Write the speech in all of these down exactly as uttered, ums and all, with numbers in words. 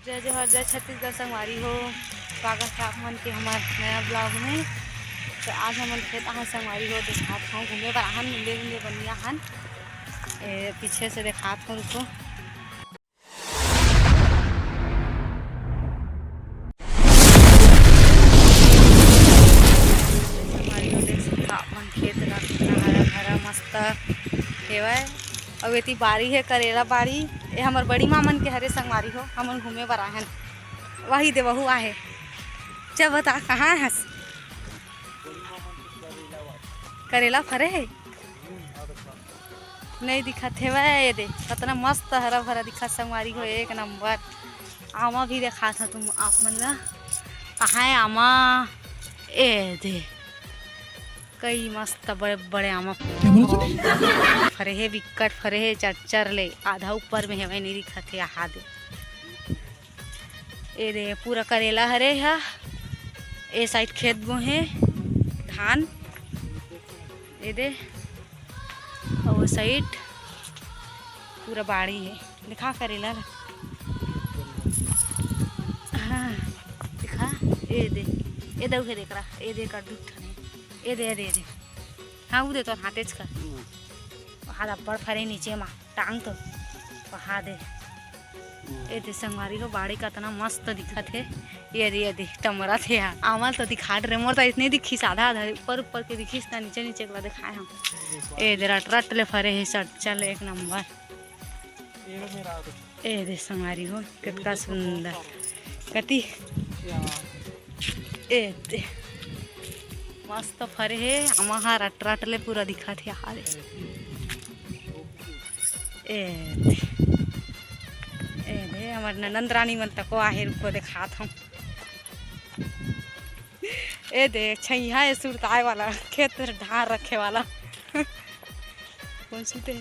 जय जोहार, जय छत्तीसगढ़ संगवारी हो, स्वागत है आप मन के हमार नया vlog में। तो आज हमन खेत आहन संगवारी हो, देखात हूँ घूमे बर आहन, मिले मिले बनिया हन। ए, पीछे से देखात हूँ, रुको। संगवारी हो, देख सकत हो आप मन खेत ला, कितना हरा भरा मस्त हेवय। अउ एती बाड़ी हे, करेला बाड़ी। ए हमर बड़ी माँ मन के हरे संगवारी हो, हमन घूमे बर आहन। वही दे, वहू आहे। चा बता, कहाँ हस? करेला फरे हे? नहीं दिखत हेवय। ए दे, कतना मस्त हरा भरा दिखत संगवारी हो, एक नंबर। आमा भी देखात ह तुम आप मन ला। कहाँ हे आमा? ए दे, कई मस्त बड़े बड़े आमा। क्या बोला तूने? फरे हे, बिक्कट फरे हे, चरचर ले। आधा ऊपर में हेवय, नहीं दिखत हे, आहा दे। ए दे, पूरा करेला हरे हा। ए side खेत बोहे धान। ए दे, अउ ओ side पूरा बाड़ी हे। दिखा करेला ला। हाँ, दिखा। ए दे, ए दे, उहे देख रहा, ए दे कर दू ठन हे। ए दे, ए दे, ए दे। हाँ, उ दे तो हाथेच कर। वहाँ अब्बड़ फरे नीचे मा, टांग तो। वहाँ दे। ए दे संगवारी हो, बाड़ी कतना मस्त दिखत हे। ए दे, ए दे, टमरत हे यार। आमल तो दिखात रे, मोर तो इतने दिखिस, आधा आधा ऊपर ऊपर के दिखिस ना, नीचे नीचे के ला दिखाए हम। ए दे, रट रट ले फरे हे, चल चल, एक नंबर। ए दे संगवारी हो, कितना सुंदर। कति? ए दे, मस्त फरे हे, आमा हा रट रट ले पूरा दिखत हे। हारे। ए दे, ए दे, हमर ननंद रानी मन तको आहे, रुको देखात हूँ। ए दे, छैया हे सुरताए वाला, खेत डार रखे वाला। कौन सी ते? ए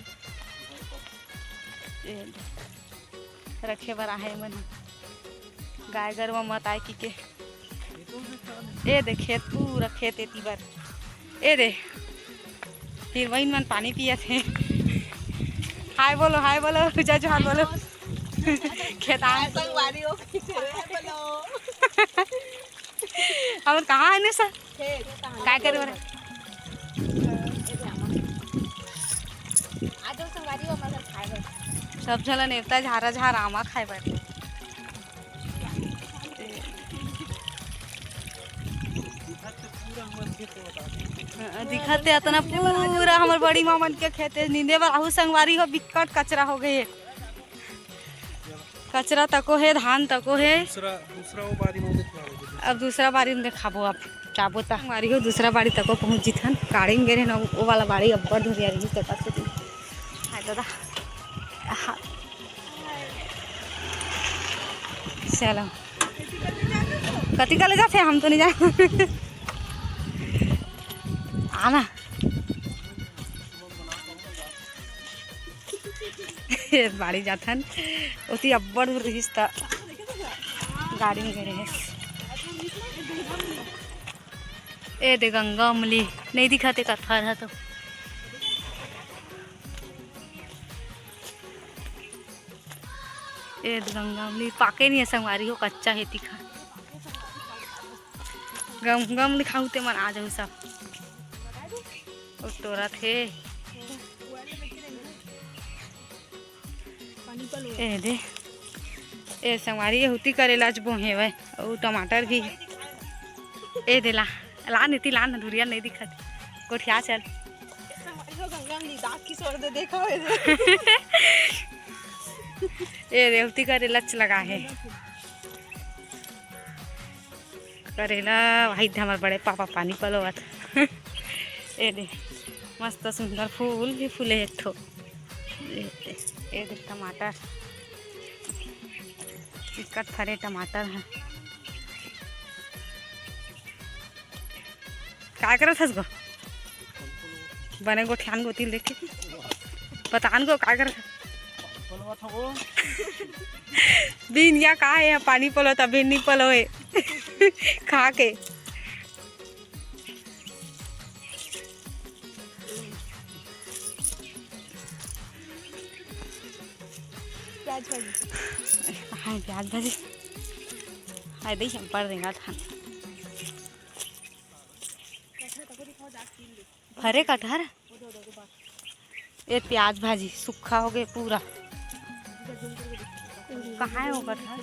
दे, रखे बर आहे मन, गाय गरवा मत आए कि के। ए दे, खेत पूरा खेत एती बर। ए दे, हिरवइन मन पानी पियत हे। हाय बोलो, हाय बोलो, जय जोहार बोलो। खेत आ संगवारी हो। हमर कहाँ हे ने सर? काय करे बर? आज संगवारी हो, हमर घर खाए बर। सब झन नेवता झारा झार आमा खाए बर। हाँ, दिखत हे अतना पूरा हमर बड़ी माँ मन के खेत हे। नींदे बर आहू संगवारी हो, बिक्कट कचरा हो गए। कचरा तको हे, धान तको हे। दूसरा, दूसरा वो बारी में दिखा दे। अब दूसरा बारी में देखाबो, आप जाबो त संगवारी हो, दूसरा बारी तको पहुँच जिथन। गाड़ी में गे रहे ना, वो वाला बारी अब्बड़ धुरिया रही, तो कस दिन। हाय दादा। हाँ। चलो। कति का ले जाते, हम तो नहीं जाए। आना। बाड़ी जाथन, ओती अब्बड़ दूर रहिस त गाड़ी में गए रहिस। ए दे गंगा अमली, नहीं दिखत हे कथर ह तो। ए दे गंगा अमली, पाके नहीं हे संगवारी हो, कच्चा हे तीखा। गंगा अमली खाहू ते मन आ जाहू सब। ओ टोरत हे। ए दे, ए संगवारी, एहुती करेलाच बोहे हवय, अउ टमाटर भी। ए दे ला, ला नीति, ला ना, धुरिया नहीं दिखत। गोठिया चल। ए दे, एहुती करेलाच लगा हे। करेला, भाई, हमर बड़े पापा पानी पलोवत। ए दे, मस्त सुंदर फूल भी फूले हे एक ठो। ए दे, ए दे टमाटर, इकट फरे टमाटर हे। काय करत हस गो? बने गोठियान गोती लेके। पतान गो काय करत हस? बिन या का हे, पानी पलो त बिन नी पलो हे। खा के। प्याज भाजी। हाय प्याज भाजी, हाय दे अब्बड़ रेंगत हन। फरे कटहर, ये प्याज भाजी सुक्खा हो गए पूरा। कहाँ है वो कटहर?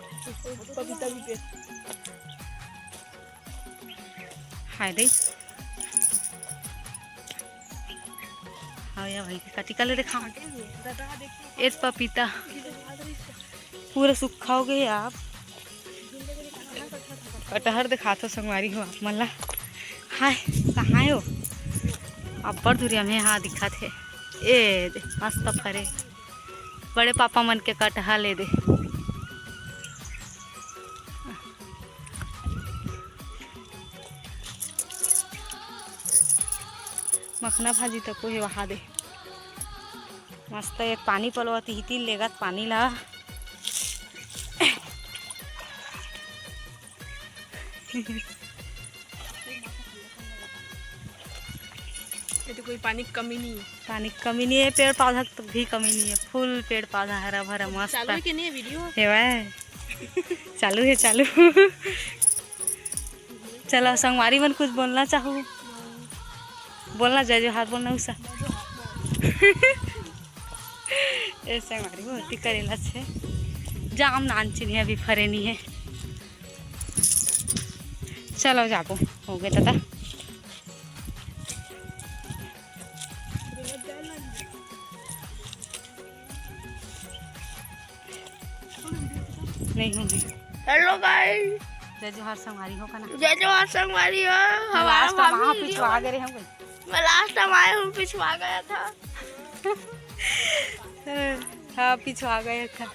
हाय दे। हाँ या भाई, कटी कले देखा। ये पपीता पूरा सुक्खा हो गए आप। कटहर दिखात हो संगवारी हो आप मन ला। हाय, कहाँ है वो? अब्बड़ दुरिया में, हाँ, दिखत हे। ए दे, मस्त फरे। बड़े पापा मन के कटहर ले दे। मखना भाजी तको हे वहा दे। मस्त एक पानी पलोवत, इही तीर लेगत पानी ला। ये तो कोई पानी की कमी नहीं है। पानी की कमी नहीं है, पेड़ पौधा की भी कमी नहीं है, फुल पेड़ पौधा हरा भरा मस्त चालू है कि नहीं वीडियो? हेवय, चालू है, चालू। चलो संगवारी मन कुछ बोलना चाहू? बोलना, जय जोहार बोलना उषा। ए संगवारी हो, ओती करेला छे जाम नान चिनिया भी फरे नहीं है। चलो जाबो, हो गए दादा। नहीं होंगे। हेलो गाइस, जय जोहार संगवारी हो का ना? जय जोहार संगवारी हो। मैं हमारा लास्ट टाइम वहाँ वीडियो पिछुआ गए रहे हम। मैं लास्ट टाइम आया हूँ, पिछुआ गया था। हाँ, पिछुआ गया था।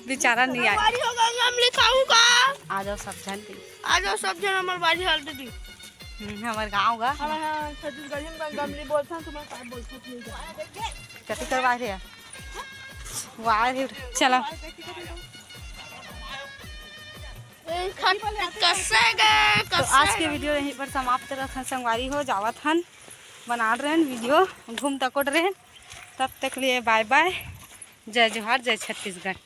बेचारा नहीं आया। संगवारी हो गंगम लिखाऊ का। आ जाओ सब जन के। आ जाओ सब जन हमारे बारी हल्दी दी। हम्म, हमारे गाँव का। हाँ, हाँ, छत्तीसगढ़ी में गंगमली बोलते हैं, तुम्हें का बोलते हैं, नहीं जानते। कति करवा रहे हैं? वाह रे, चलो। ए, खत-, कस्से गए, तो कस्से आज के गए? वीडियो यहीं पर समाप्त रखन संगवारी हो, जावत हन, बना रहे हैं वीडियो, घूम तकोट रहे हैं। तब तक लिए बाय बाय, जय जोहार, जय छत्तीसगढ़।